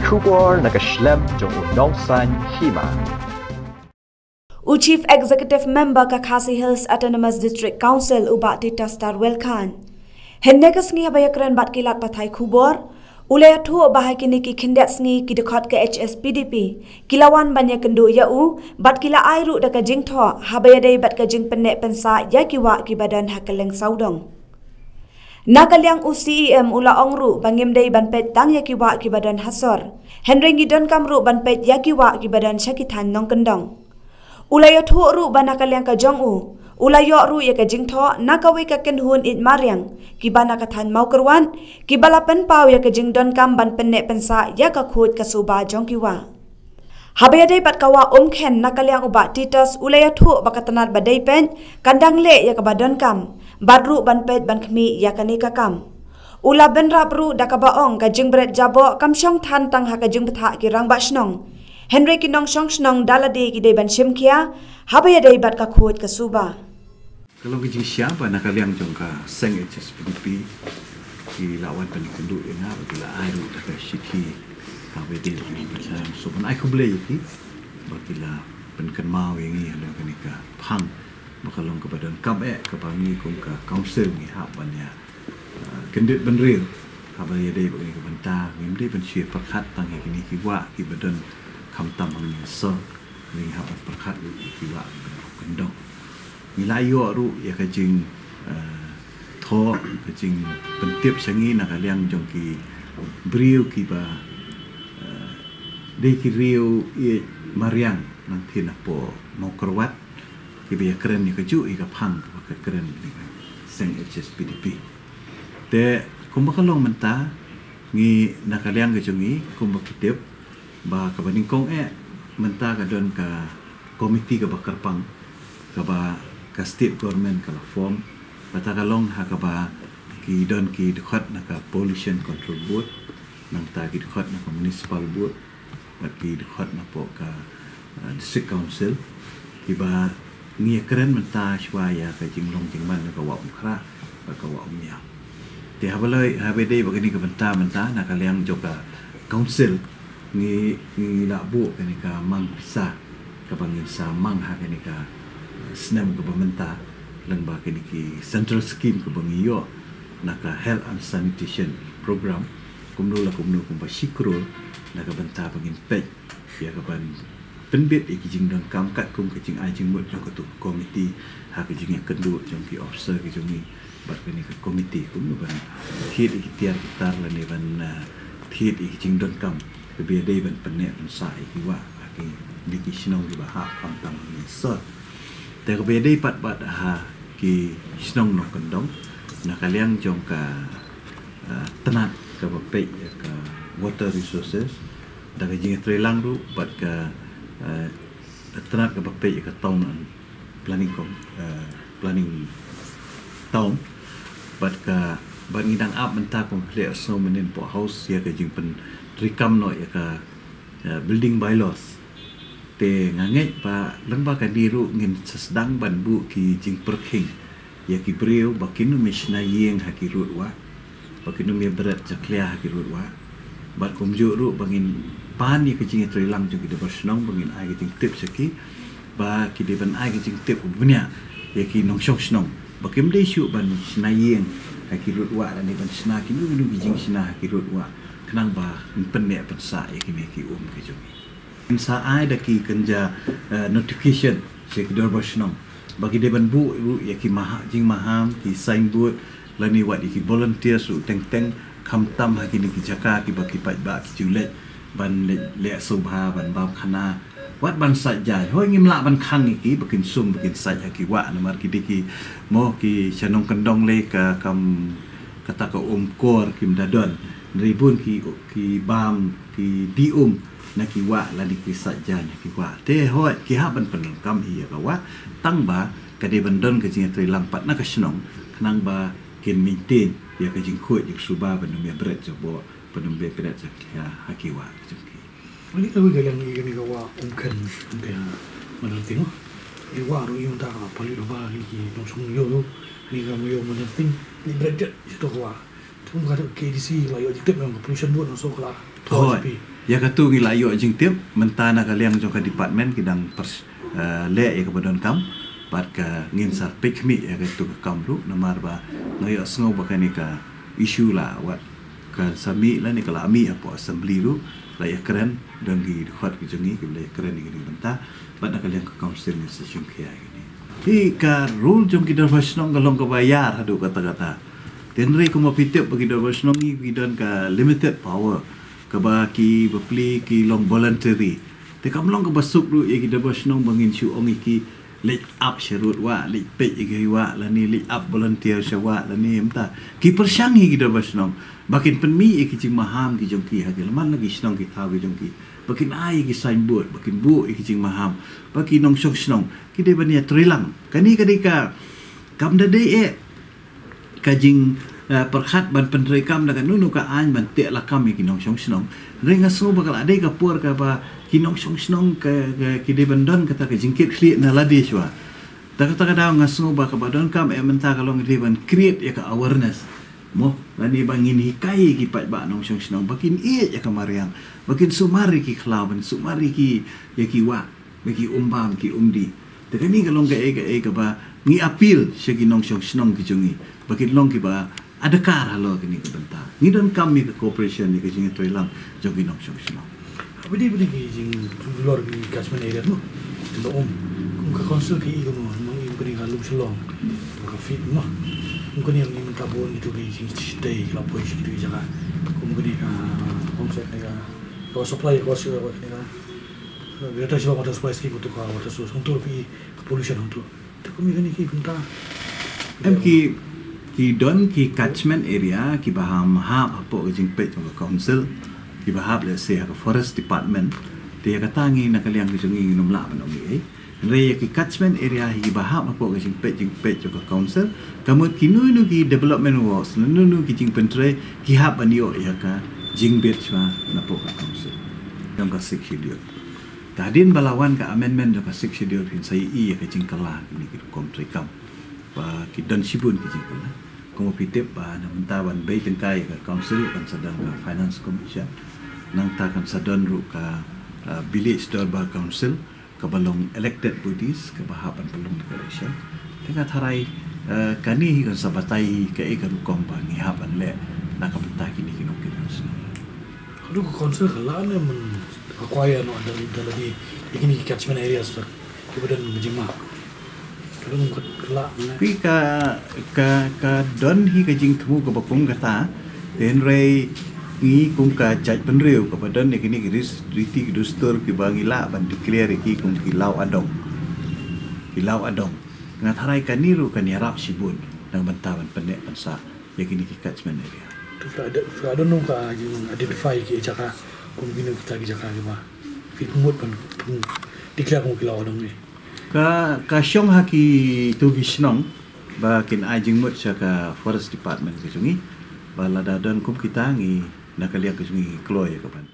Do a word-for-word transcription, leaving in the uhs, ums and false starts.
Khubor na ka shlem jong u nongsan hima. U Chief Executive Member ka Khasi Hills Autonomous District Council u Bah Titus Tarwel Khan, hynne ka sngi haba ïakren bad ki lad pathai khubor, u la ïathuh ba ha kine ki khyndiat sngi ki dkhot ka H S P D P ki la wan ban ïakynduh ïa u bad ki la ai ruh da ka jingthoh haba ïadei bad ka jingpynneh pynsah ïa ki wah kiba don ha kylleng sawdong. Na ka liang u C E M u la ong ruh ba ngim dei ban peit tang ïa ki wah kiba don ha sor, hynrei ngi donkam ruh ban peit ïa ki wah kiba don sha ki thaiñ nongkyndong. U la ïathuh ruh ba na ka liang ka jong u, u la ïoh ruh ïa ka jingthoh na kawei ka kynhun ïeit mariang kiba na ka thaiñ Mawkyrwat, kiba la pynpaw ïa ka jingdonkam ban pynneh pynsah ïa ka khuid ka suba jong ki wah. Haba ïadei bad ka wah Umkhen, na ka liang u Bah Titus u la ïathuh ba ka tnat ba dei peit kan dang leh ïa kaba donkam bad ruh ban peit ban khmih ïa kane ka kam. U la bynrap ruh da kaba ong ka jingbret jaboh kam shong than tang ha ka jingbthah ki rangbah shnong, hynrei ki nongshong shnong da lade ki dei ban shim khia haba ïadei bad ka khuid ka suba. Ka long ka jingshisha ba na ka liang jong ka seng H S P D P ki la wan pynkynduh ïa nga ba ki la ai ruh da ka shithi haba ïadei bad kane ka shnong, so ban ai khublei ïa ki ba ki la pynkynmaw ïa ngi halor kane ka phang ba ka long kaba donkam eh kaba ngi kum ka council ngi hap ban ïa, ah, kyndit bynriew haba ïadei bad kane ka bynta. Ngim dei ban shu pyrkhat tang ïa kine ki wah kiba don khamtam hangne ha sor, ngi hap ban pyrkhat ruh ïa ki wah kiba don kyndong. Ngi la ïoh ruh ïa ka jing, ah, thoh, ka jingpyntip sha ngi na ka liang jong ki briew kiba, ah, dei ki riew ïeit mariang nangtei napoh Mawkyrwat, kiba ïakren ïa kajuh ïa ka phang kaba ka kren ïa ka seng H S P D P. Te kumba ka long mynta, ngi na ka liang ka jong ngi kumba ki tip ba kaba nyngkong eh mynta ka don ka komiti kaba kyrpang kaba ka state government ka la form, kata ka long ha kaba ki don ki dkhot na ka Pollution Control Board, nangta ki dkhot na ka Municipal Board, bad ki dkhot napoh ka, ah, District Council, kiba ngi ïakren mynta shuwa ïa ka jinglong jingman ka wah Umkhrah bad ka wah Umïaw. Te haba loi, haba dei bad kane ka bynta mynta na ka liang jong ka council ngi, ngi la buh kane ka mang pisa kaba ngin sa mang ha kane ka, ah, snem kaba mynta lyngba kine ki central scheme kaba ngi ïoh na ka Health and Sanitation Program, kumno la kumno kumba shi klur na ka bynta ba ngin peit ïa ka ban pynbit ïa ki jingdonkam katkum ka jingai jingmut jong katu ka komiti ha ka jingïakynduh jong ki officer ki jong ngi bad kane ka komiti kumno ban thied ïa ki tiar ki tar lane ban, ah, thied ïa ki jingdonkam kaba ïadei ban pynneh pynsah ïa ki wah ha kine ki shnong kiba hap khamtam ha sor. Te kaba ïadei pat bad ha ki shnong nongkyndong na ka liang jong ka, ah, tnat kaba peit ïa ka water resources, da ka jingïatreilang ruh bad ka, ah, tnat kaba peit ïa ka town and planning com, ah, planning town, bad ka, bad ngi dang ap mynta kum ka leh sngew mynnin poh House ïa ka jingpyntreikam noh ïa ka, ah, building bylaws. Te nga ngeit ba lyngba kane ruh ngin sa sdang ban buh ki jingpyrkhing ïa ki briew ba kin ym shna ïing ha ki rud wah, ba kin ym bret jakhlia ha ki rud wah. Bad kumjuh ruh ba ngin pan ïa ka jingïatreilang jong ki dorbar shnong ba ngin ai ka jingtip sha ki ba ki dei ban ai ka jingtip bniah ïa ki nongshong shnong ba kim dei shuh ban shna ïing ha ki rud wah lane ban shna kino kino ki jingshna ha ki rud wah khnang ba ngin pynneh pynsah ïa kine ki um ki jong ngi. Ngin sa ai da ki kynja, eh, notification sha ki dorbar shnong ba ki dei ban buh ruh ïa ki maha-, jingmaham, ki signboard lane wat ïa ki volunteers ruh teng teng, khamtam ha kine ki jaka kiba ki paidbah ki ju leit ban leh, leh sngewbha, ban bam khana, wat ban sait jaiñ. Hooid, ngim lah ban khang ïa ki ba kin sum ba kin sait ha ki wah, namar ki dei ki, mo, ki sha nongkyndong lei ka kam, kata ka um kor kim da don. Hynrei bun ki, ki bam, ki die um na ki wah lane ki sait jaiñ ha ki wah. Te hooid, ki hap ban pyndonkam hi ïa ka wah, tang ba ka dei ban don ka jingïatreilang pat na ka shnong khnang ba kin maintain ïa ka jingkhuid jingsuba ban ym bret jaboh, ban ym bret jakhlia ha ki wah ki jong ki. Ong ïa kawei ka liang ïa kane ka wah Umkhen, ong ka Madan Ting. Ïa wah ruh ïa mynta ka pali ruh ba ïa ki nongshong ïew ruh, ïa ka Madan Ting, ïa bret ïa to ka wah. Kum ka K D C la ïoh jingtip, ïa ka pollution board, nangta ka la thoh. Hooid. Ïa katu ngi la ïoh jingtip, mynta na ka liang jong ka department ki dang pers-, eh, leh ïa kaba donkam bad ka ngin sa peit khmih ïa katu ka kam ruh, namar ba nga ïohsngew ba kane ka issue la wat ka sa mih lane ka la mih hapoh assembly ruh, la ïakren, don ki dkhot ki jong ngi kiba la ïakren ïa kane ka bynta, bad na ka liang ka council ngin sa shim khia ïa kane. Te ka rule jong ki dorbar shnong ka long kaba ïar haduh katta katta. Te hynrei kumba phi tip ba ki dorbar shnong ngi ki don ka limited power, kaba ki bapli ki long voluntary. Te kam long kaba suk ruh ïa ki dorbar shnong ba ngin shu ong ïa ki leit ap sha rud wah, leit peit ïa ki wah lane leit ap volunteer sha wah lane, mynta ki pyrshang hi ki dorbar shnong ba kin pynmih ïa ki jingmaham ki jong ki ha ki lymman la ki shnong ki thaw ki jong ki, ba kin ai ïa ki signboard, ba kin buh ïa ki jingmaham, ba ki nongshong shnong ki dei ban ïatreilang. Kane ka dei ka, kam da dei eh ka jing, eh, pyrkhat ban pyntreikam da kano kano ka aiñ ban teh lakam ïa ki nongshong shnong. Hynrei nga sngew ba ka la dei ka por kaba ki nongshong shnong ka, ka, ki dei ban don kata ka jingkitkhlieh na lade shuwa. Te kata ka daw nga sngew ba kaba donkam eh mynta ka long dei ban create ïa ka awareness, mo, lane ba ngin hikai ïa ki paidbah nongshong shnong ba kin ïeit ïa ka mariang, ba kin sumar ïa ki khlaw, ban sumar ïa ki, ïa ki wah, ba ki um bam ki um dih. Te kane ka long kaei kaei kaba ngi appeal sha ki nongshong shnong ki jong ngi ba kin long kiba adkar halor kane ka bynta. Ngi donkam ïa ka cooperation, ïa ka jingïatreilang jong ki nongshong shnong. Haba ïadei bad ki jingjulor ki catchment area, mo, ynda um, kum ka council ka ïohi kumno, mo, ïohi kane ka Lumshillong, ka feed, mo, kum kane, ïohi mynta bun kito ki jingshitai ki la poi sha kito ki jaka, kum kane ka, kum sa kane ka, ka supply, ka supply, kane ka Greater Shillong Water Supply Scheme, kito ka water source, hangto ruh ka pollution hangto. Te kum ïa kine ki bynta. Em ki, ki don ki catchment area kiba hap, hap hapoh ka jingpeit jong ka council, kiba hap lehse ha ka forest department. Te ïa kata ngi na ka liang ka jong ngi ngim lah ban ong ei ei. Hynrei ïa ki catchment area hi kiba hap hapoh ka jingpeit, jingpeit jong ka council, ka mut kino kino ki development works, kino kino ki jingpyntrei, ki hap ban ïoh ïa ka jingbit shuwa napoh ka council jong ka Sixth Schedule. Te hadien ba la wan ka amendment jong ka Sixth Schedule, phin sa ïohi ïa ka jingkylla kine ki rukom treikam. Ba ki don shibun ki jingkylla. Kumba phi tip ba na mynta ban bei tyngkai ïa ka council kan sa don ka Finance Commission. Nangta kan sa don ruh ka, uh, Village Dorbar Council, kaba long elected bodies, kaba hap ban pynlong da ka election. Te nga tharai, uh, kane hi kan sa batai hi kaei ka rukom ba ngi hap ban leh na ka bynta kine ki nongkit shnong. Haduh ka council ka lah ne, man, ka kwai ïa no da, da lade ïa kine ki catchment areas, kiba don ka jingma. Ka don ka lah ne. Phi ka, ka, ka don hi ka jingthmu kaba kum kata. Te hynrei ngi kum ka jaitbynriew kaba don ïa kine ki ris-, riti ki dustur kiba ngi lah ban declare ïa ki kum ki law adong. Ki law adong. Nga tharai kane ruh kan ïarap shibun na ka bynta ban pynneh pynsah ïa kine ki catchment area. To phi la, phi la don nong ka jing identify ki jaka, kum kine kita ki jaka kiba phi mut ban, ban declare kum ki law adong ne. Ka, ka shong ha kito ki shnong ba kin ai jingmut sha ka Forest Department ka jong ngi ba lada don kum kita ngi na ka liang ka jong ngi kloi ïa ka ban.